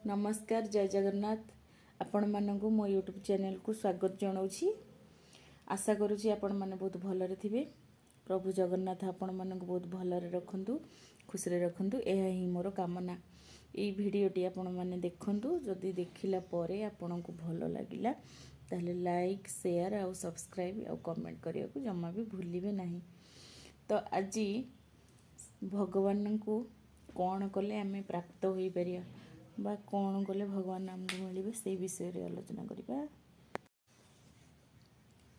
ନମସ୍କାର, ଜୟ ଜଗନ୍ନାଥ। ଆପଣମାନଙ୍କୁ ମୋ ୟୁଟ୍ୟୁବ୍ ଚ୍ୟାନେଲକୁ ସ୍ୱାଗତ ଜଣାଉଛି। ଆଶା କରୁଛି ଆପଣମାନେ ବହୁତ ଭଲରେ ଥିବେ। ପ୍ରଭୁ ଜଗନ୍ନାଥ ଆପଣମାନଙ୍କୁ ବହୁତ ଭଲରେ ରଖନ୍ତୁ, ଖୁସିରେ ରଖନ୍ତୁ, ଏହା ହିଁ ମୋର କାମନା। ଏଇ ଭିଡ଼ିଓଟି ଆପଣମାନେ ଦେଖନ୍ତୁ। ଯଦି ଦେଖିଲା ପରେ ଆପଣଙ୍କୁ ଭଲ ଲାଗିଲା, ତାହେଲେ ଲାଇକ୍, ସେୟାର ଆଉ ସବସ୍କ୍ରାଇବ୍ ଆଉ କମେଣ୍ଟ କରିବାକୁ ଜମା ବି ଭୁଲିବେ ନାହିଁ। ତ ଆଜି ଭଗବାନଙ୍କୁ କ'ଣ କଲେ ଆମେ ପ୍ରାପ୍ତ ହୋଇପାରିବା ବା କ'ଣ କଲେ ଭଗବାନ ଆମକୁ ମିଳିବେ, ସେଇ ବିଷୟରେ ଆଲୋଚନା କରିବା।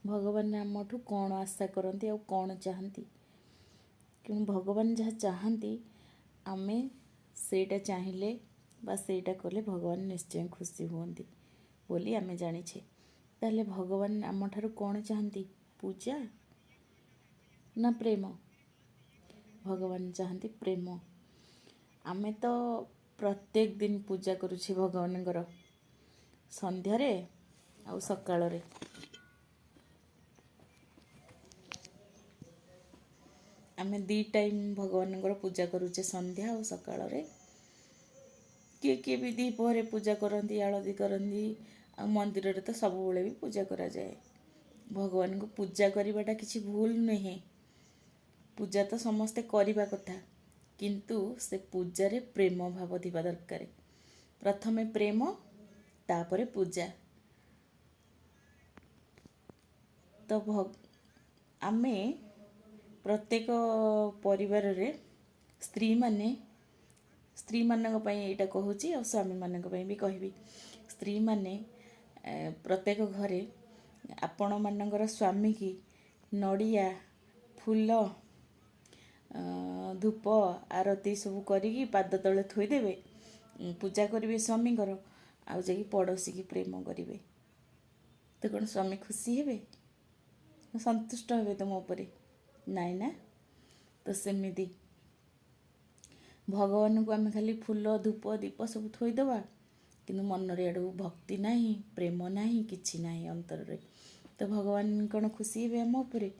ଭଗବାନ ଆମଠୁ କ'ଣ ଆଶା କରନ୍ତି ଆଉ କ'ଣ ଚାହାନ୍ତି? କିନ୍ତୁ ଭଗବାନ ଯାହା ଚାହାନ୍ତି, ଆମେ ସେଇଟା ଚାହିଁଲେ ବା ସେଇଟା କଲେ ଭଗବାନ ନିଶ୍ଚୟ ଖୁସି ହୁଅନ୍ତି ବୋଲି ଆମେ ଜାଣିଛେ। ତାହେଲେ ଭଗବାନ ଆମଠାରୁ କ'ଣ ଚାହାନ୍ତି? ପୂଜା ନା ପ୍ରେମ? ଭଗବାନ ଚାହାନ୍ତି ପ୍ରେମ। ଆମେ ତ ପ୍ରତ୍ୟେକ ଦିନ ପୂଜା କରୁଛେ ଭଗବାନଙ୍କର, ସନ୍ଧ୍ୟାରେ ଆଉ ସକାଳରେ। ଆମେ 2 ଟାଇମ୍ ଭଗବାନଙ୍କର ପୂଜା କରୁଛେ, ସନ୍ଧ୍ୟା ଆଉ ସକାଳରେ। କିଏ କିଏ ବି ଦ୍ୱିପହରେ ପୂଜା କରନ୍ତି, ଆଳତି କରନ୍ତି। ଆଉ ମନ୍ଦିରରେ ତ ସବୁବେଳେ ବି ପୂଜା କରାଯାଏ। ଭଗବାନଙ୍କୁ ପୂଜା କରିବାଟା କିଛି ଭୁଲ ନୁହେଁ। ପୂଜା ତ ସମସ୍ତେ କରିବା କଥା, କିନ୍ତୁ ସେ ପୂଜାରେ ପ୍ରେମ ଭାବ ଥିବା ଦରକାର। ପ୍ରଥମେ ପ୍ରେମ, ତାପରେ ପୂଜା। ତ ଆମେ ପ୍ରତ୍ୟେକ ପରିବାରରେ ସ୍ତ୍ରୀମାନେ, ସ୍ତ୍ରୀମାନଙ୍କ ପାଇଁ ଏଇଟା କହୁଛି ଆଉ ସ୍ୱାମୀମାନଙ୍କ ପାଇଁ ବି କହିବି। ସ୍ତ୍ରୀମାନେ ପ୍ରତ୍ୟେକ ଘରେ ଆପଣମାନଙ୍କର ସ୍ୱାମୀକି ନଡ଼ିଆ, ଫୁଲ, ଧୂପ, ଆରତି ସବୁ କରିକି ପାଦ ତଳେ ଥୋଇଦେବେ, ପୂଜା କରିବେ ସ୍ୱାମୀଙ୍କର, ଆଉ ଯାଇକି ପଡ଼ୋଶୀକି ପ୍ରେମ କରିବେ, ତ କ'ଣ ସ୍ୱାମୀ ଖୁସି ହେବେ, ସନ୍ତୁଷ୍ଟ ହେବେ ତୁମ ଉପରେ? ନାଇଁ ନା? ତ ସେମିତି ଭଗବାନଙ୍କୁ ଆମେ ଖାଲି ଫୁଲ, ଧୂପ, ଦୀପ ସବୁ ଥୋଇଦେବା, କିନ୍ତୁ ମନରେ ଆଡ଼କୁ ଭକ୍ତି ନାହିଁ, ପ୍ରେମ ନାହିଁ, କିଛି ନାହିଁ ଅନ୍ତରରେ, ତ ଭଗବାନ କ'ଣ ଖୁସି ହେବେ ଆମ ଉପରେ?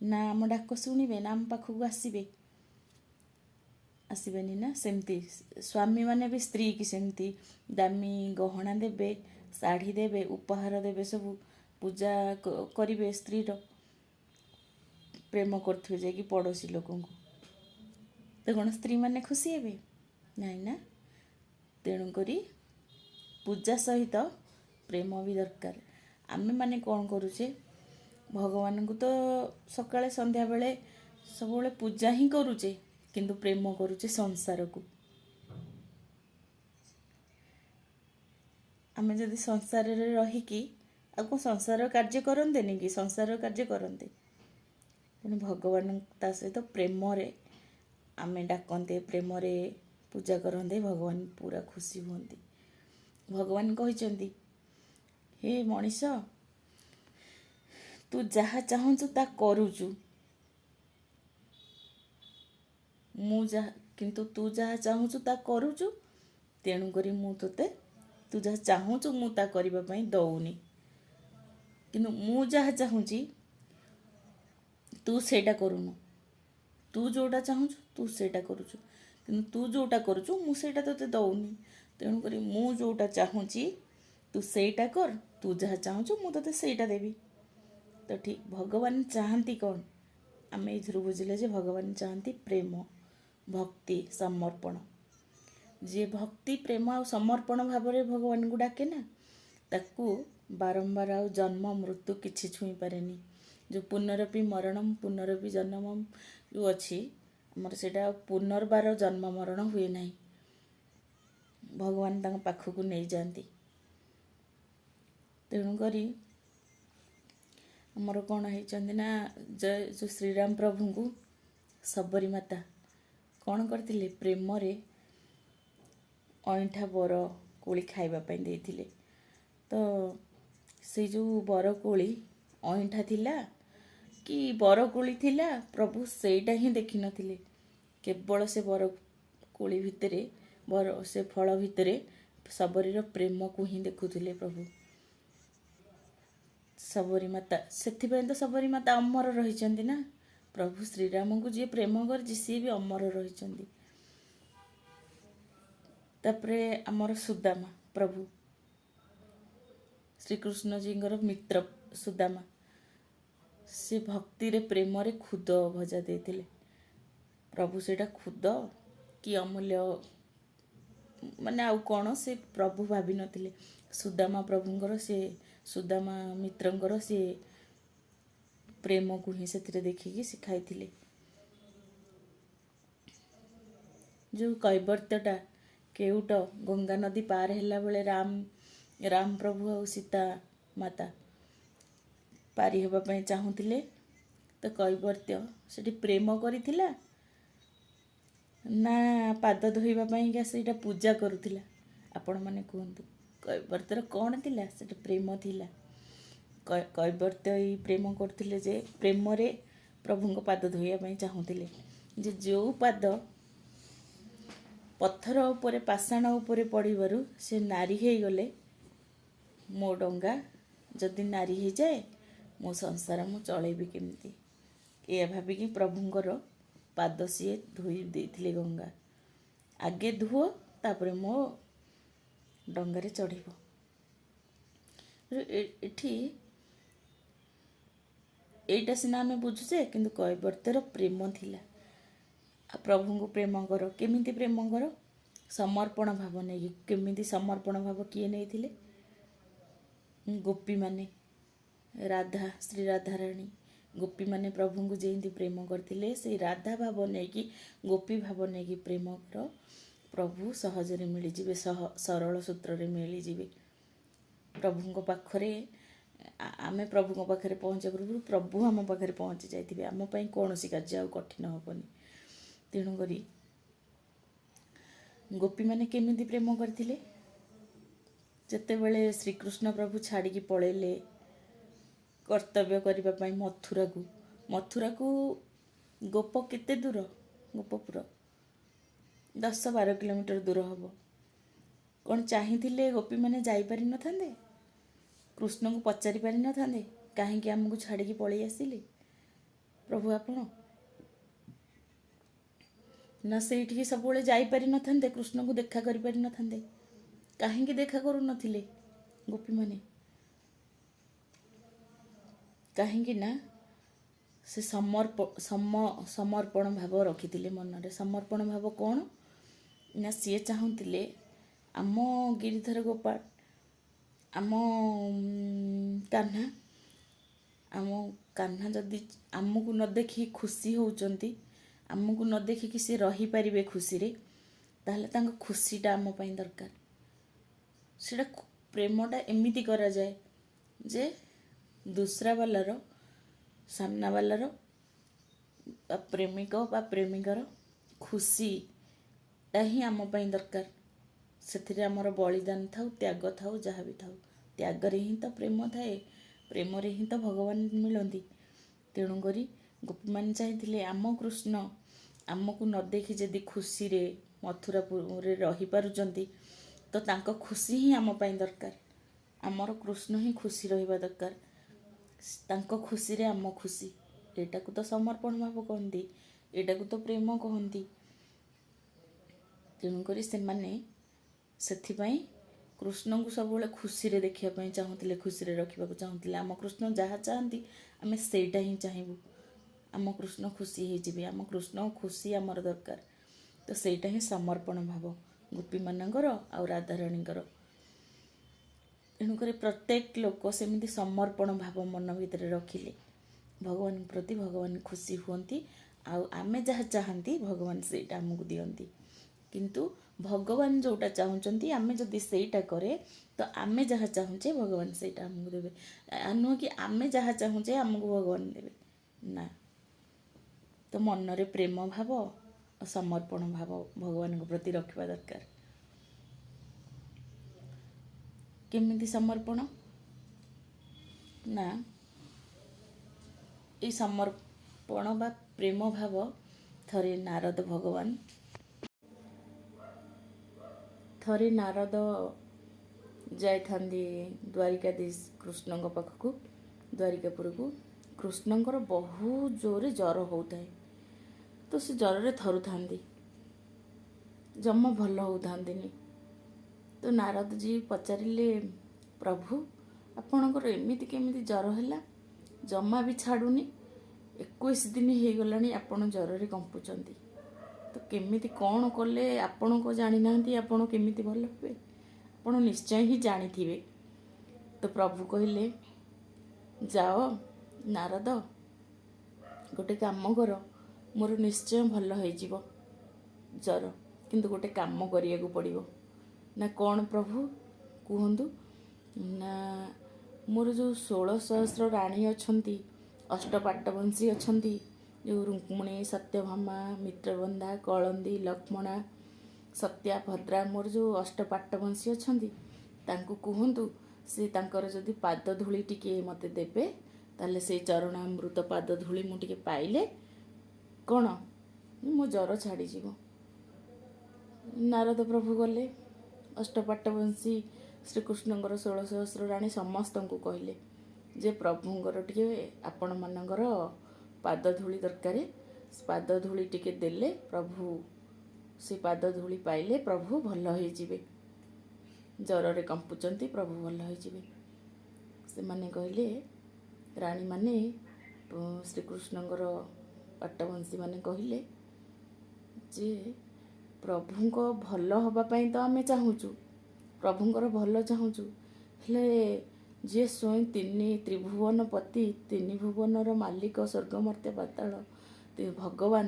ନା ଆମ ଡାକ ଶୁଣିବେ, ନା ଆମ ପାଖକୁ ଆସିବେ? ଆସିବେନି ନା? ସେମିତି ସ୍ୱାମୀମାନେ ବି ସ୍ତ୍ରୀକି ସେମିତି ଦାମୀ ଗହଣା ଦେବେ, ଶାଢ଼ୀ ଦେବେ, ଉପହାର ଦେବେ, ସବୁ ପୂଜା କରିବେ ସ୍ତ୍ରୀର, ପ୍ରେମ କରୁଥିବେ ଯାଇକି ପଡ଼ୋଶୀ ଲୋକଙ୍କୁ, ତ କ'ଣ ସ୍ତ୍ରୀମାନେ ଖୁସି ହେବେ? ନାଇଁ ନା? ତେଣୁକରି ପୂଜା ସହିତ ପ୍ରେମ ବି ଦରକାର। ଆମେମାନେ କ'ଣ କରୁଛେ? ଭଗବାନଙ୍କୁ ତ ସକାଳେ ସନ୍ଧ୍ୟାବେଳେ ସବୁବେଳେ ପୂଜା ହିଁ କରୁଛେ, କିନ୍ତୁ ପ୍ରେମ କରୁଛେ ସଂସାରକୁ। ଆମେ ଯଦି ସଂସାରରେ ରହିକି ଆଉ କ'ଣ ସଂସାର କାର୍ଯ୍ୟ କରନ୍ତେନି କି? ସଂସାର କାର୍ଯ୍ୟ କରନ୍ତେ। ପୁଣି ଭଗବାନ ତା ସହିତ ପ୍ରେମରେ ଆମେ ଡାକନ୍ତେ, ପ୍ରେମରେ ପୂଜା କରନ୍ତେ, ଭଗବାନ ପୁରା ଖୁସି ହୁଅନ୍ତି। ଭଗବାନ କହିଛନ୍ତି, ହେ ମଣିଷ, ତୁ ଯାହା ଚାହୁଁଛୁ ତା କରୁଛୁ, ମୁଁ ଯାହା କିନ୍ତୁ ତୁ ଯାହା ଚାହୁଁଛୁ ତା କରୁଛୁ, ତେଣୁକରି ମୁଁ ତୋତେ ତୁ ଯାହା ଚାହୁଁଛୁ ମୁଁ ତା କରିବା ପାଇଁ ଦଉନି। କିନ୍ତୁ ମୁଁ ଯାହା ଚାହୁଁଛି ତୁ ସେଇଟା କରୁନୁ। ତୁ ଯେଉଁଟା ଚାହୁଁଛୁ ତୁ ସେଇଟା କରୁଛୁ, କିନ୍ତୁ ତୁ ଯେଉଁଟା କରୁଛୁ ମୁଁ ସେଇଟା ତୋତେ ଦଉନି। ତେଣୁକରି ମୁଁ ଯେଉଁଟା ଚାହୁଁଛି ତୁ ସେଇଟା କର, ତୁ ଯାହା ଚାହୁଁଛୁ ମୁଁ ତୋତେ ସେଇଟା ଦେବି। ତ ଠିକ୍, ଭଗବାନ ଚାହାନ୍ତି କ'ଣ? ଆମେ ଏଇଥିରୁ ବୁଝିଲେ ଯେ ଭଗବାନ ଚାହାନ୍ତି ପ୍ରେମ, ଭକ୍ତି, ସମର୍ପଣ। ଯିଏ ଭକ୍ତି, ପ୍ରେମ ଆଉ ସମର୍ପଣ ଭାବରେ ଭଗବାନଙ୍କୁ ଡାକେ ନା, ତାକୁ ବାରମ୍ବାର ଆଉ ଜନ୍ମ ମୃତ୍ୟୁ କିଛି ଛୁଇଁ ପାରେନି। ଯେଉଁ ପୁନରପି ମରଣମ ପୁନରପି ଜନ୍ମମ ଯେଉଁ ଅଛି ଆମର, ସେଇଟା ଆଉ ପୁନର୍ବାର ଜନ୍ମ ମରଣ ହୁଏ ନାହିଁ। ଭଗବାନ ତାଙ୍କ ପାଖକୁ ନେଇଯାଆନ୍ତି। ତେଣୁକରି ଆମର କ'ଣ ହେଇଛନ୍ତି ନା, ଜୟ ଯେଉଁ ଶ୍ରୀରାମ ପ୍ରଭୁଙ୍କୁ ଶବରୀ ମାତା କ'ଣ କରିଥିଲେ? ପ୍ରେମରେ ଅଇଁଠା ବର କୋଳି ଖାଇବା ପାଇଁ ଦେଇଥିଲେ। ତ ସେଇ ଯେଉଁ ବରକୋଳି ଅଇଁଠା ଥିଲା କି ବରକୋଳି ଥିଲା, ପ୍ରଭୁ ସେଇଟା ହିଁ ଦେଖିନଥିଲେ। କେବଳ ସେ ବରକୋଳି ଭିତରେ, ବର ସେ ଫଳ ଭିତରେ ଶବରୀର ପ୍ରେମକୁ ହିଁ ଦେଖୁଥିଲେ ପ୍ରଭୁ। ଶବରୀ ମାତା, ସେଥିପାଇଁ ତ ଶବରୀ ମାତା ଅମର ରହିଛନ୍ତି ନା। ପ୍ରଭୁ ଶ୍ରୀରାମଙ୍କୁ ଯିଏ ପ୍ରେମ କରିଛି, ସିଏ ବି ଅମର ରହିଛନ୍ତି। ତ ତାପରେ ଆମର ସୁଦାମା ପ୍ରଭୁ, ଶ୍ରୀକୃଷ୍ଣଜୀଙ୍କର ମିତ୍ର ସୁଦାମା, ସେ ଭକ୍ତିରେ ପ୍ରେମରେ ଖୁଦ ଭଜା ଦେଇଥିଲେ। ପ୍ରଭୁ ସେଇଟା ଖୁଦ କି ଅମୂଲ୍ୟ ମାନେ ଆଉ କ'ଣ ସେ ପ୍ରଭୁ ଭାବିନଥିଲେ। ସୁଦାମା ପ୍ରଭୁଙ୍କର, ସେ ସୁଦାମା ମିତ୍ରଙ୍କର ସେ ପ୍ରେମକୁ ହିଁ ସେଥିରେ ଦେଖିକି ସେ ଖାଇଥିଲେ। ଯେଉଁ କୈବର୍ତ୍ତ୍ୟଟା କେଉଟ ଗଙ୍ଗା ନଦୀ ପାର ହେଲା ବେଳେ ରାମ ପ୍ରଭୁ ଆଉ ସୀତା ମାତା ପାରି ହେବା ପାଇଁ ଚାହୁଁଥିଲେ, ତ କୈବର୍ତ୍ତ୍ୟ ସେଠି ପ୍ରେମ କରିଥିଲା ନା ପାଦ ଧୋଇବା ପାଇଁକା ସେଇଟା ପୂଜା କରୁଥିଲା? ଆପଣମାନେ କୁହନ୍ତୁ, କୈବର୍ତ୍ତ୍ୟର କ'ଣ ଥିଲା? ସେଠି ପ୍ରେମ ଥିଲା। କୈବର୍ତ୍ତ୍ୟ ଏଇ ପ୍ରେମ କରୁଥିଲେ ଯେ ପ୍ରେମରେ ପ୍ରଭୁଙ୍କ ପାଦ ଧୋଇବା ପାଇଁ ଚାହୁଁଥିଲେ, ଯେ ଯେଉଁ ପାଦ ପଥର ଉପରେ ପାଷାଣ ଉପରେ ପଡ଼ିବାରୁ ସେ ନାରୀ ହେଇଗଲେ, ମୋ ଡଙ୍ଗା ଯଦି ନାରୀ ହେଇଯାଏ ମୋ ସଂସାର ମୁଁ ଚଳେଇବି କେମିତି? ଏଇଆ ଭାବିକି ପ୍ରଭୁଙ୍କର ପାଦ ସିଏ ଧୋଇ ଦେଇଥିଲେ। ଗଙ୍ଗା ଆଗେ ଧୁଅ, ତାପରେ ମୋ ଡଙ୍ଗାରେ ଚଢ଼ିବ। ଏଠି ଏଇଟା ସିନା ଆମେ ବୁଝୁଛେ, କିନ୍ତୁ କୈବର୍ତ୍ତ୍ୟର ପ୍ରେମ ଥିଲା। ଆଉ ପ୍ରଭୁଙ୍କୁ ପ୍ରେମ କର, କେମିତି ପ୍ରେମ କର? ସମର୍ପଣ ଭାବ ନେଇକି। କେମିତି ସମର୍ପଣ ଭାବ କିଏ ନେଇଥିଲେ? ଗୋପୀମାନେ, ରାଧା, ଶ୍ରୀ ରାଧାରାଣୀ। ଗୋପୀମାନେ ପ୍ରଭୁଙ୍କୁ ଯେମିତି ପ୍ରେମ କରିଥିଲେ, ସେଇ ରାଧା ଭାବ ନେଇକି, ଗୋପୀ ଭାବ ନେଇକି ପ୍ରେମ କର, ପ୍ରଭୁ ସହଜରେ ମିଳିଯିବେ, ସରଳ ସୂତ୍ରରେ ମିଳିଯିବେ। ପ୍ରଭୁଙ୍କ ପାଖରେ ଆମେ ପ୍ରଭୁଙ୍କ ପାଖରେ ପହଞ୍ଚିବା ପୂର୍ବରୁ ପ୍ରଭୁ ଆମ ପାଖରେ ପହଞ୍ଚି ଯାଇଥିବେ। ଆମ ପାଇଁ କୌଣସି କାର୍ଯ୍ୟ ଆଉ କଠିନ ହେବନି। ତେଣୁକରି ଗୋପୀମାନେ କେମିତି ପ୍ରେମ କରିଥିଲେ? ଯେତେବେଳେ ଶ୍ରୀକୃଷ୍ଣ ପ୍ରଭୁ ଛାଡ଼ିକି ପଳେଇଲେ କର୍ତ୍ତବ୍ୟ କରିବା ପାଇଁ ମଥୁରାକୁ, ମଥୁରାକୁ ଗୋପ କେତେ ଦୂର? ଗୋପପୁର 10-12 କିଲୋମିଟର ଦୂର ହେବ। କ'ଣ ଚାହିଁଥିଲେ ଗୋପୀମାନେ ଯାଇପାରିନଥାନ୍ତେ? କୃଷ୍ଣଙ୍କୁ ପଚାରି ପାରିନଥାନ୍ତେ, କାହିଁକି ଆମକୁ ଛାଡ଼ିକି ପଳେଇ ଆସିଲେ ପ୍ରଭୁ ଆପଣ? ନା ସେଇଠିକି ସବୁବେଳେ ଯାଇପାରିନଥାନ୍ତେ? କୃଷ୍ଣଙ୍କୁ ଦେଖା କରିପାରିନଥାନ୍ତେ? କାହିଁକି ଦେଖା କରୁନଥିଲେ ଗୋପୀମାନେ? କାହିଁକି ନା ସେ ସମର୍ପଣ ଭାବ ରଖିଥିଲେ ମନରେ। ସମର୍ପଣ ଭାବ କ'ଣ ନା ସିଏ ଚାହୁଁଥିଲେ ଆମ ଗିରିଧର ଗୋପାଳ, ଆମ କାହ୍ନା, ଆମ କାହ୍ନା ଯଦି ଆମକୁ ନ ଦେଖିକି ଖୁସି ହେଉଛନ୍ତି, ଆମକୁ ନ ଦେଖିକି ସେ ରହିପାରିବେ ଖୁସିରେ, ତାହେଲେ ତାଙ୍କ ଖୁସିଟା ଆମ ପାଇଁ ଦରକାର। ସେଇଟା ପ୍ରେମଟା ଏମିତି କରାଯାଏ ଯେ ଦୁସରା ବାଲାର, ସାମ୍ନା ବାଲାର ବା ପ୍ରେମିକ ବା ପ୍ରେମିକାର ଖୁସିଟା ହିଁ ଆମ ପାଇଁ ଦରକାର। ସେଥିରେ ଆମର ବଳିଦାନ ଥାଉ, ତ୍ୟାଗ ଥାଉ, ଯାହା ବି ଥାଉ। ତ୍ୟାଗରେ ହିଁ ତ ପ୍ରେମ ଥାଏ, ପ୍ରେମରେ ହିଁ ତ ଭଗବାନ ମିଳନ୍ତି। ତେଣୁକରି ଗୋପୀମାନେ ଚାହିଁଥିଲେ ଆମ କୃଷ୍ଣ ଆମକୁ ନ ଦେଖି ଯଦି ଖୁସିରେ ମଥୁରାପୁରରେ ରହିପାରୁଛନ୍ତି, ତ ତାଙ୍କ ଖୁସି ହିଁ ଆମ ପାଇଁ ଦରକାର। ଆମର କୃଷ୍ଣ ହିଁ ଖୁସି ରହିବା ଦରକାର, ତାଙ୍କ ଖୁସିରେ ଆମ ଖୁସି। ଏଇଟାକୁ ତ ସମର୍ପଣ ଭାବ କହନ୍ତି, ଏଇଟାକୁ ତ ପ୍ରେମ କହନ୍ତି। ତେଣୁକରି ସେମାନେ ସେଥିପାଇଁ କୃଷ୍ଣଙ୍କୁ ସବୁବେଳେ ଖୁସିରେ ଦେଖିବା ପାଇଁ ଚାହୁଁଥିଲେ, ଖୁସିରେ ରଖିବାକୁ ଚାହୁଁଥିଲେ। ଆମ କୃଷ୍ଣ ଯାହା ଚାହାନ୍ତି ଆମେ ସେଇଟା ହିଁ ଚାହିଁବୁ। ଆମ କୃଷ୍ଣ ଖୁସି ହେଇଯିବେ, ଆମ କୃଷ୍ଣ ଖୁସି ଆମର ଦରକାର। ତ ସେଇଟା ହିଁ ସମର୍ପଣ ଭାବ ଗୋପୀମାନଙ୍କର ଆଉ ରାଧାରାଣୀଙ୍କର। ତେଣୁକରି ପ୍ରତ୍ୟେକ ଲୋକ ସେମିତି ସମର୍ପଣ ଭାବ ମନ ଭିତରେ ରଖିଲେ ଭଗବାନଙ୍କ ପ୍ରତି ଭଗବାନ ଖୁସି ହୁଅନ୍ତି, ଆଉ ଆମେ ଯାହା ଚାହାନ୍ତି ଭଗବାନ ସେଇଟା ଆମକୁ ଦିଅନ୍ତି। କିନ୍ତୁ ଭଗବାନ ଯେଉଁଟା ଚାହୁଁଛନ୍ତି ଆମେ ଯଦି ସେଇଟା କରେ, ତ ଆମେ ଯାହା ଚାହୁଁଛେ ଭଗବାନ ସେଇଟା ଆମକୁ ଦେବେ। ନୁହଁ କି ଆମେ ଯାହା ଚାହୁଁଛେ ଆମକୁ ଭଗବାନ ଦେବେ ନା। ତ ମନରେ ପ୍ରେମ ଭାବ ଆଉ ସମର୍ପଣ ଭାବ ଭଗବାନଙ୍କ ପ୍ରତି ରଖିବା ଦରକାର। କେମିତି ସମର୍ପଣ ନା ଏଇ ସମର୍ପଣ ବା ପ୍ରେମ ଭାବ ଥରେ ନାରଦ ଭଗବାନ, ଥରେ ନାରଦ ଯାଇଥାନ୍ତି ଦ୍ୱାରିକାଧୀଶ କୃଷ୍ଣଙ୍କ ପାଖକୁ, ଦ୍ୱାରିକାପୁରକୁ। କୃଷ୍ଣଙ୍କର ବହୁତ ଜୋରରେ ଜ୍ୱର ହେଉଥାଏ, ତ ସେ ଜ୍ୱରରେ ଥରୁଥାନ୍ତି, ଜମା ଭଲ ହେଉଥାନ୍ତିନି। ତ ନାରଦଜୀ ପଚାରିଲେ, ପ୍ରଭୁ ଆପଣଙ୍କର ଏମିତି କେମିତି ଜ୍ୱର ହେଲା, ଜମା ବି ଛାଡ଼ୁନି, 21 ଦିନ ହେଇଗଲାଣି ଆପଣ ଜ୍ୱରରେ କମ୍ପୁଛନ୍ତି, ତ କେମିତି କ'ଣ କଲେ ଆପଣଙ୍କ ଜାଣିନାହାନ୍ତି ଆପଣ କେମିତି ଭଲ ହେବେ? ଆପଣ ନିଶ୍ଚୟ ହିଁ ଜାଣିଥିବେ। ତ ପ୍ରଭୁ କହିଲେ, ଯାଅ ନାରଦ, ଗୋଟେ କାମ କର, ମୋର ନିଶ୍ଚୟ ଭଲ ହେଇଯିବ ଜ୍ୱର, କିନ୍ତୁ ଗୋଟେ କାମ କରିବାକୁ ପଡ଼ିବ। ନା କ'ଣ ପ୍ରଭୁ କୁହନ୍ତୁ। ନା ମୋର ଯେଉଁ 16 ସହସ୍ର ରାଣୀ ଅଛନ୍ତି, ଅଷ୍ଟପାଟବଂଶୀ ଅଛନ୍ତି, ଯେଉଁ ରୁକ୍ମିଣୀ, ସତ୍ୟଭାମା, ମିତ୍ରବନ୍ଧା, କଳନ୍ଦୀ, ଲକ୍ଷ୍ମଣା, ସତ୍ୟା, ଭଦ୍ରା, ମୋର ଯେଉଁ ଅଷ୍ଟପାଟବଂଶୀ ଅଛନ୍ତି, ତାଙ୍କୁ କୁହନ୍ତୁ ସେ ତାଙ୍କର ଯଦି ପାଦ ଧୂଳି ଟିକେ ମୋତେ ଦେବେ, ତାହେଲେ ସେଇ ଚରଣାମୃତ ପାଦ ଧୂଳି ମୁଁ ଟିକେ ପାଇଲେ କ'ଣ ମୋ ଜ୍ୱର ଛାଡ଼ିଯିବ। ନାରଦ ପ୍ରଭୁ ଗଲେ, ଅଷ୍ଟପାଟବଂଶୀ ଶ୍ରୀକୃଷ୍ଣଙ୍କର 16 ସହସ୍ର ରାଣୀ ସମସ୍ତଙ୍କୁ କହିଲେ ଯେ ପ୍ରଭୁଙ୍କର ଟିକେ ଆପଣମାନଙ୍କର ପାଦ ଧୂଳି ଦରକାର, ପାଦ ଧୂଳି ଟିକେ ଦେଲେ ପ୍ରଭୁ ସେ ପାଦ ଧୂଳି ପାଇଲେ ପ୍ରଭୁ ଭଲ ହେଇଯିବେ, ଜ୍ୱରରେ କମ୍ପୁଛନ୍ତି, ପ୍ରଭୁ ଭଲ ହେଇଯିବେ। ସେମାନେ କହିଲେ, ରାଣୀମାନେ ଶ୍ରୀକୃଷ୍ଣଙ୍କର ପାଟବଂଶୀମାନେ କହିଲେ ଯେ ପ୍ରଭୁଙ୍କ ଭଲ ହେବା ପାଇଁ ତ ଆମେ ଚାହୁଁଛୁ, ପ୍ରଭୁଙ୍କର ଭଲ ଚାହୁଁଛୁ, ହେଲେ ଯିଏ ସ୍ୱୟଂ ତିନି ତ୍ରିଭୁବନ ପତି, ତିନି ଭୁବନର ମାଲିକ, ସ୍ୱର୍ଗ ମର୍ତ୍ତ୍ୟ ପାତାଳ ଭଗବାନ,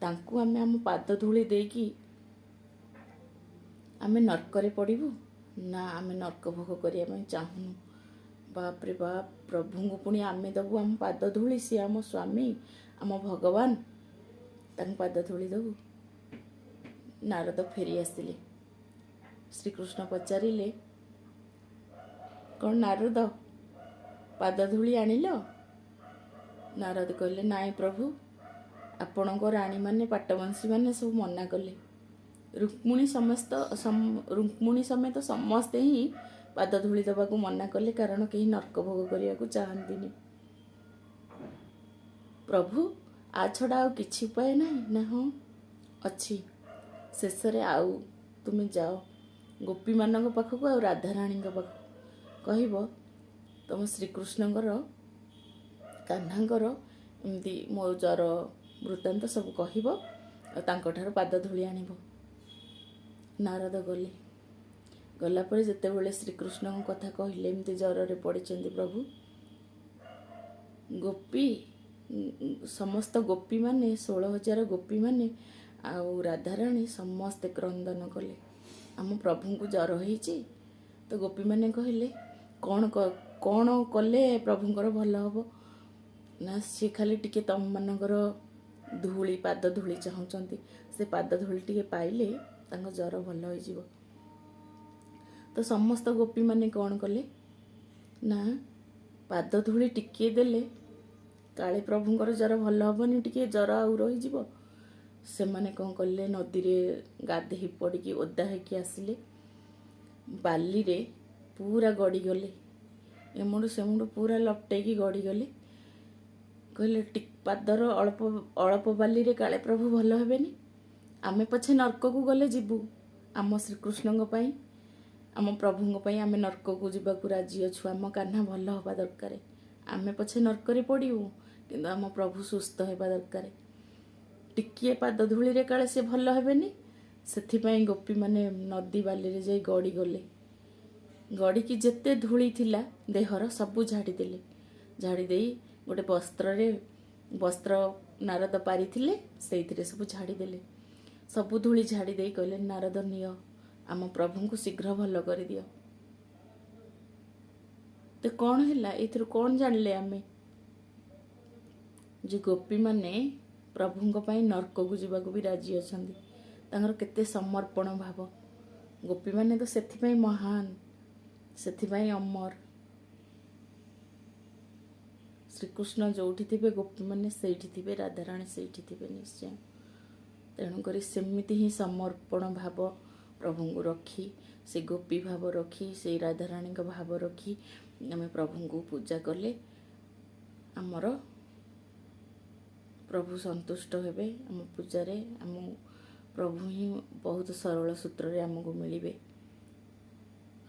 ତାଙ୍କୁ ଆମେ ଆମ ପାଦ ଧୂଳି ଦେଇକି ଆମେ ନର୍କରେ ପଡ଼ିବୁ ନା? ଆମେ ନର୍କ ଭୋଗ କରିବା ପାଇଁ ଚାହୁଁନୁ। ବାପରେ ବାପ, ପ୍ରଭୁଙ୍କୁ ପୁଣି ଆମେ ଦେବୁ ଆମ ପାଦ ଧୂଳି? ସିଏ ଆମ ସ୍ୱାମୀ, ଆମ ଭଗବାନ, ତାଙ୍କୁ ପାଦ ଧୂଳି ଦେବୁ? ନାରଦ ଫେରି ଆସିଲେ। ଶ୍ରୀକୃଷ୍ଣ ପଚାରିଲେ, କ'ଣ ନାରଦ, ପାଦ ଧୂଳି ଆଣିଲ? ନାରଦ କହିଲେ, ନାଇଁ ପ୍ରଭୁ, ଆପଣଙ୍କ ରାଣୀମାନେ ପାଟବଂଶୀମାନେ ସବୁ ମନା କଲେ। ରୁକ୍ମିଣୀ ସମେତ ସମସ୍ତେ ହିଁ ପାଦ ଧୂଳି ଦେବାକୁ ମନା କଲେ, କାରଣ କେହି ନର୍କ ଭୋଗ କରିବାକୁ ଚାହାନ୍ତିନି। ପ୍ରଭୁ, ଆ ଛଡ଼ା ଆଉ କିଛି ଉପାୟ ନାହିଁ? ନା ହଁ ଅଛି। ଶେଷରେ ଆଉ ତୁମେ ଯାଅ ଗୋପୀମାନଙ୍କ ପାଖକୁ ଆଉ ରାଧାରାଣୀଙ୍କ ପାଖକୁ, କହିବ ତମ ଶ୍ରୀକୃଷ୍ଣଙ୍କର କାହ୍ନାଙ୍କର ଏମିତି ମୋ ଜ୍ୱର ବୃତ୍ତାନ୍ତ ସବୁ କହିବ ଆଉ ତାଙ୍କଠାରୁ ପାଦ ଧୂଳି ଆଣିବ। ନାରଦ ଗଲେ। ଗଲା ପରେ ଯେତେବେଳେ ଶ୍ରୀକୃଷ୍ଣଙ୍କ କଥା କହିଲେ, ଏମିତି ଜ୍ୱରରେ ପଡ଼ିଛନ୍ତି ପ୍ରଭୁ, ଗୋପୀ ସମସ୍ତ ଗୋପୀମାନେ, 16,000 ଗୋପୀମାନେ ଆଉ ରାଧାରାଣୀ ସମସ୍ତେ କ୍ରନ୍ଦନ କଲେ, ଆମ ପ୍ରଭୁଙ୍କୁ ଜ୍ୱର ହେଇଛି। ତ ଗୋପୀମାନେ କହିଲେ, କ'ଣ କଲେ ପ୍ରଭୁଙ୍କର ଭଲ ହେବ? ନା ସିଏ ଖାଲି ଟିକେ ତମମାନଙ୍କର ଧୂଳି, ପାଦ ଧୂଳି ଚାହୁଁଛନ୍ତି, ସେ ପାଦ ଧୂଳି ଟିକେ ପାଇଲେ ତାଙ୍କ ଜ୍ୱର ଭଲ ହେଇଯିବ। ତ ସମସ୍ତ ଗୋପୀମାନେ କ'ଣ କଲେ ନା ପାଦ ଧୂଳି ଟିକିଏ ଦେଲେ କାଳେ ପ୍ରଭୁଙ୍କର ଜ୍ୱର ଭଲ ହେବନି, ଟିକେ ଜ୍ୱର ଆଉ ରହିଯିବ। ସେମାନେ କ'ଣ କଲେ, ନଦୀରେ ଗାଧେଇ ପଡ଼ିକି ଓଦା ହେଇକି ଆସିଲେ, ବାଲିରେ ପୁରା ଗଡ଼ିଗଲେ, ଏମୁଣ୍ଡୁ ସେମୁଣ୍ଡୁ ପୁରା ଲପଟେଇକି ଗଡ଼ିଗଲେ। କହିଲେ ପାଦର ଅଳ୍ପ ଅଳ୍ପ ବାଲିରେ କାଳେ ପ୍ରଭୁ ଭଲ ହେବେନି, ଆମେ ପଛେ ନର୍କକୁ ଗଲେ ଯିବୁ, ଆମ ଶ୍ରୀକୃଷ୍ଣଙ୍କ ପାଇଁ, ଆମ ପ୍ରଭୁଙ୍କ ପାଇଁ ଆମେ ନର୍କକୁ ଯିବାକୁ ରାଜି ଅଛୁ, ଆମ କାହ୍ନା ଭଲ ହେବା ଦରକାର, ଆମେ ପଛେ ନର୍କରେ ପଡ଼ିବୁ କିନ୍ତୁ ଆମ ପ୍ରଭୁ ସୁସ୍ଥ ହେବା ଦରକାର, ଟିକିଏ ପାଦ ଧୂଳିରେ କାଳେ ସେ ଭଲ ହେବେନି। ସେଥିପାଇଁ ଗୋପୀମାନେ ନଦୀ ବାଲିରେ ଯାଇ ଗଡ଼ିଗଲେ। ଗଡ଼ିକି ଯେତେ ଧୂଳି ଥିଲା ଦେହର ସବୁ ଝାଡ଼ିଦେଲେ। ଝାଡ଼ି ଦେଇ ଗୋଟେ ବସ୍ତ୍ରରେ, ବସ୍ତ୍ର ନାରଦ ପାରିଥିଲେ, ସେଇଥିରେ ସବୁ ଝାଡ଼ିଦେଲେ। ସବୁ ଧୂଳି ଝାଡ଼ି ଦେଇ କହିଲେ, ନାରଦ ନିଅ, ଆମ ପ୍ରଭୁଙ୍କୁ ଶୀଘ୍ର ଭଲ କରିଦିଅ। ତ କ'ଣ ହେଲା, ଏଥିରୁ କ'ଣ ଜାଣିଲେ ଆମେ? ଯେ ଗୋପୀମାନେ ପ୍ରଭୁଙ୍କ ପାଇଁ ନର୍କକୁ ଯିବାକୁ ବି ରାଜି ଅଛନ୍ତି। ତାଙ୍କର କେତେ ସମର୍ପଣ ଭାବ। ଗୋପୀମାନେ ତ ସେଥିପାଇଁ ମହାନ, ସେଥିପାଇଁ ଅମର। ଶ୍ରୀକୃଷ୍ଣ ଯେଉଁଠି ଥିବେ ଗୋପୀମାନେ ସେଇଠି ଥିବେ, ରାଧାରାଣୀ ସେଇଠି ଥିବେ ନିଶ୍ଚୟ। ତେଣୁକରି ସେମିତି ହିଁ ସମର୍ପଣ ଭାବ ପ୍ରଭୁଙ୍କୁ ରଖି, ସେ ଗୋପୀ ଭାବ ରଖି, ସେଇ ରାଧାରାଣୀଙ୍କ ଭାବ ରଖି ଆମେ ପ୍ରଭୁଙ୍କୁ ପୂଜା କଲେ ଆମର ପ୍ରଭୁ ସନ୍ତୁଷ୍ଟ ହେବେ। ଆମ ପୂଜାରେ ଆମ ପ୍ରଭୁ ହିଁ ବହୁତ ସରଳ ସୂତ୍ରରେ ଆମକୁ ମିଳିବେ।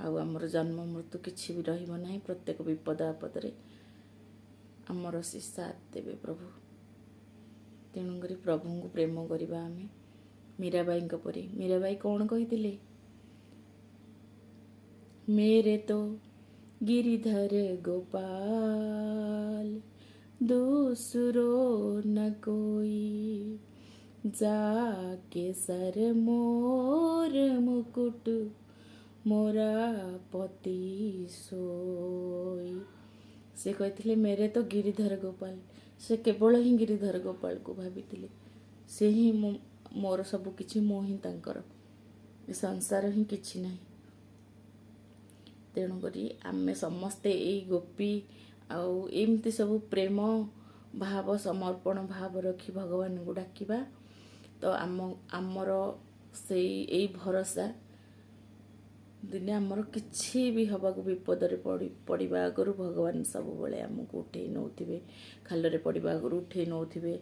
ଆଉ ଆମର ଜନ୍ମ ମୃତ୍ୟୁ କିଛି ବି ରହିବ ନାହିଁ। ପ୍ରତ୍ୟେକ ବିପଦ ଆପଦରେ ଆମର ସେ ସାଥ ଦେବେ ପ୍ରଭୁ। ତେଣୁକରି ପ୍ରଭୁଙ୍କୁ ପ୍ରେମ କରିବା ଆମେ ମୀରାବାଈଙ୍କ ପରି। ମୀରାବାଈ କ'ଣ କହିଥିଲେ? "मेरे तो गिरिधर गोपाल, दूसरो न कोई। जाके सर मोर मुकुट, मोरा पति सोई।" ସେ କହିଥିଲେ, "मेरे तो गिरिधर गोपाल।" ସେ କେବଳ ହିଁ ଗିରିଧର ଗୋପାଳକୁ ଭାବିଥିଲେ। ସେ ହିଁ ମୁଁ ମୋର ସବୁ କିଛି, ମୁଁ ହିଁ ତାଙ୍କର। ଏ ସଂସାର ହିଁ କିଛି ନାହିଁ। ତେଣୁକରି ଆମେ ସମସ୍ତେ ଏଇ ଗୋପୀ ଆଉ ଏମିତି ସବୁ ପ୍ରେମ ଭାବ, ସମର୍ପଣ ଭାବ ରଖି ଭଗବାନଙ୍କୁ ଡାକିବା। ତ ଆମର ସେଇ ଏଇ ଭରସା, ଦିନେ ଆମର କିଛି ବି ହେବାକୁ ବିପଦରେ ପଡ଼ିବା ଆଗରୁ ଭଗବାନ ସବୁବେଳେ ଆମକୁ ଉଠେଇ ନେଉଥିବେ, ଖାଲରେ ପଡ଼ିବା ଆଗରୁ ଉଠେଇ ନେଉଥିବେ।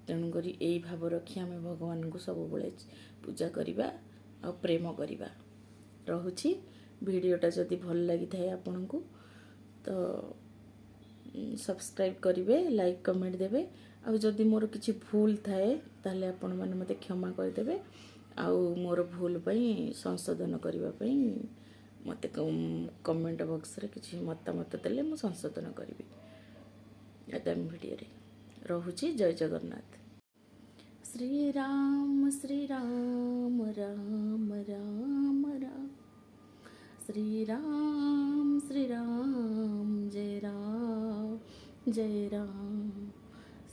ତେଣୁକରି ଏଇ ଭାବ ରଖି ଆମେ ଭଗବାନଙ୍କୁ ସବୁବେଳେ ପୂଜା କରିବା ଆଉ ପ୍ରେମ କରିବା। ରହୁଛି। ଭିଡ଼ିଓଟା ଯଦି ଭଲ ଲାଗିଥାଏ ଆପଣଙ୍କୁ, ତ ସବସ୍କ୍ରାଇବ୍ କରିବେ, ଲାଇକ୍, କମେଣ୍ଟ ଦେବେ। ଆଉ ଯଦି ମୋର କିଛି ଭୁଲ ଥାଏ, ତାହେଲେ ଆପଣମାନେ ମୋତେ କ୍ଷମା କରିଦେବେ ଆଉ ମୋର ଭୁଲ ପାଇଁ ସଂଶୋଧନ କରିବା ପାଇଁ ମୋତେ କମେଣ୍ଟ ବକ୍ସରେ କିଛି ମତାମତ ଦେଲେ ମୁଁ ସଂଶୋଧନ କରିବି ଆଗାମୀ ଭିଡ଼ିଓରେ। ରହୁଛି। ଜୟ ଜଗନ୍ନାଥ। ଶ୍ରୀରାମ ଶ୍ରୀରାମ ରାମ ରାମ ରାମ, ଶ୍ରୀରାମ ଶ୍ରୀରାମ ଜୟ ରାମ ଜୟ ରାମ,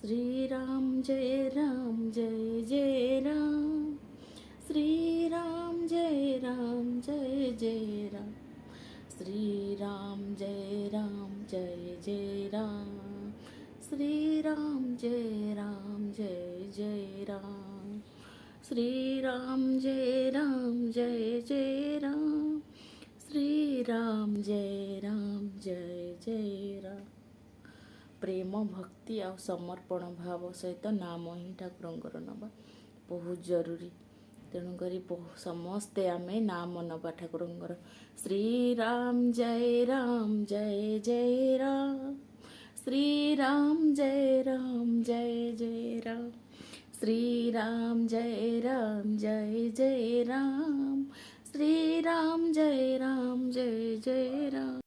ଶ୍ରୀରାମ ଜୟ ରାମ ଜୟ ଜୟ ରାମ, ଶ୍ରୀରାମ ଜୟ ରାମ ଜୟ ଜୟ ରାମ, ଶ୍ରୀରାମ ଜୟ ରାମ ଜୟ ଜୟ ରାମ, ଶ୍ରୀରାମ ଜୟ ରାମ ଜୟ ଜୟ ରାମ, ଶ୍ରୀରାମ ଜୟ ରାମ ଜୟ ଜୟ ରାମ, ଶ୍ରୀରାମ ଜୟ ରାମ ଜୟ ଜୟ ରାମ। ପ୍ରେମ, ଭକ୍ତି ଆଉ ସମର୍ପଣ ଭାବ ସହିତ ନାମ ହିଁ ଠାକୁରଙ୍କର ନେବା ବହୁତ ଜରୁରୀ। ତେଣୁକରି ସମସ୍ତେ ଆମେ ନାମ ନେବା ଠାକୁରଙ୍କର। ଶ୍ରୀରାମ ଜୟ ରାମ ଜୟ ଜୟ ରାମ, ଶ୍ରୀରାମ ଜୟ ରାମ ଜୟ ଜୟ ରାମ, ଶ୍ରୀରାମ ଜୟ ରାମ ଜୟ ଜୟ ରାମ, ଶ୍ରୀରାମ ଜୟ ରାମ ଜୟ ଜୟ ରାମ।